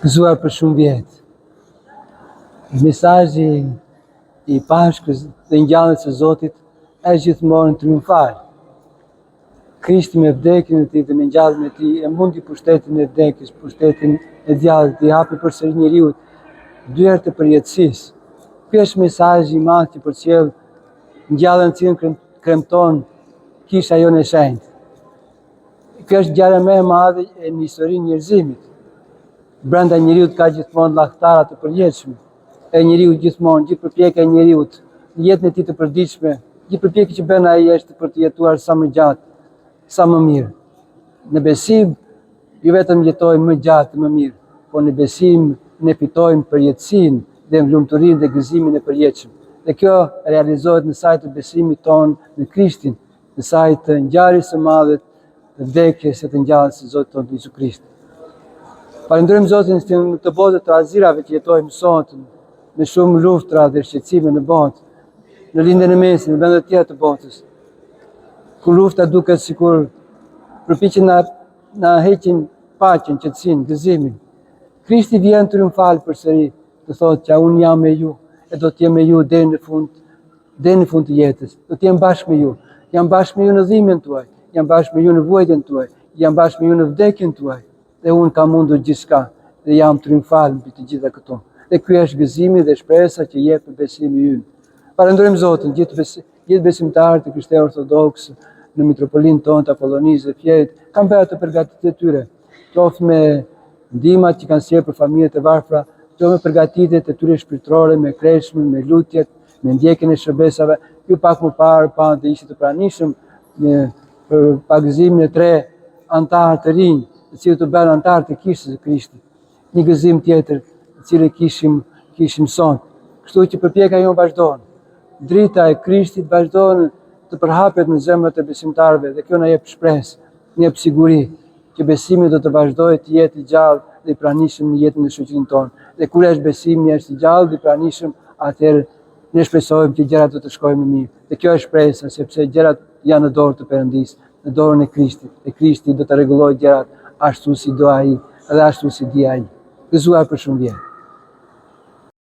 Gëzuar për shumë vjet. Mesazhi i Pashkës dhe ngjalljes së Zotit është gjithmonë triumfal. Krishti me vdekjen e tij dhe me ngjalljen e tij e mundi pushtetin e vdekjes, pushtetin e djallit, i hapi përsëri njeriut dyert e përjetësisë. Ky është mesazhi i madh që përcjell ngjalljen të cilën kremton kisha jonë e shenjtë. Kjo është ngjarja më e madhe e në historinë e njerëzimit. Brenda njeriut ka gjithmonë llahtara të përjetshme. E njeriu gjithmonë, gjithë përpjekja e njeriut në jetën e tij të përditshme, gjithë përpjekja që bën ai është për të jetuar sa më gjatë, sa më mirë. Në besim jo vetëm jetojmë më gjatë, më mirë, por në besim ne fitojmë përjetësinë dhe lumturinë dhe gëzimin e përjetshëm. Dhe kjo realizohet në sajë të besimit tonë në Krishtin, në sajë të ngjarjes së madhe të vdekjes e të ngjalljes së Zotit tonë Jezu Krisht. Falënderojmë Zotin se në këtë botë të trazirave që jetojmë sot, me shumë luftra dhe shqetësime në botë, në Lindjen e Mesme, në vende të tjera të botës, ku lufta duket sikur përpiqen na na heqin paqen, qetësinë, gëzimin. Krishti vjen triumfal përsëri, të thotë që unë jam me ju e do të jem me ju deri në fund deri në fund të jetës. Do të jem bashkë me ju. Jam bashkë me ju në dhimbjen tuaj, jam bashkë me ju në vuajtjen tuaj, jam bashkë me ju në vdekjen tuaj. Dhe unë kam mundur gjithçka dhe jam triumfal mbi të gjitha këto. Dhe ky është gëzimi dhe shpresa që jep besimi ynë. Falënderojmë Zotin, gjithë bes, gjithë besimtarët e krishterë ortodoksë në mitropolinë tonë të Apollonisë dhe Fierit kanë bërë atë përgatitjet e tyre, qoftë me ndihmat që kanë sjellë për familjet e varfra, qoftë me përgatitjet e tyre shpirtërore, me kreshmën, me lutjet, me ndjekjen e shërbesave. Ju pak më parë patë dhe ishit të pranishëm në për pagëzimin e tre anëtarë të rinj, të cilët u bënë anëtarë të Kishës së Krishtit. Një gëzim tjetër, të cilin kishim kishim sot. Kështu që përpjekja jonë vazhdon. Drita e Krishtit vazhdon të përhapet në zemrat e besimtarëve dhe kjo na jep shpresë, na jep siguri që besimi do të vazhdojë të jetë i gjallë dhe i pranishëm në jetën e shoqërinë tonë. Dhe kur është besimi është i gjallë dhe i pranishëm, atëherë ne shpresojmë që gjërat do të shkojnë më mirë. Dhe kjo është shpresa, sepse gjërat janë në dorë të Perëndisë, në dorën e Krishtit. Dhe Krishti do të rregullojë gjërat ashtu si do ai dhe ashtu si di ai. Gëzuar për shumë vjet.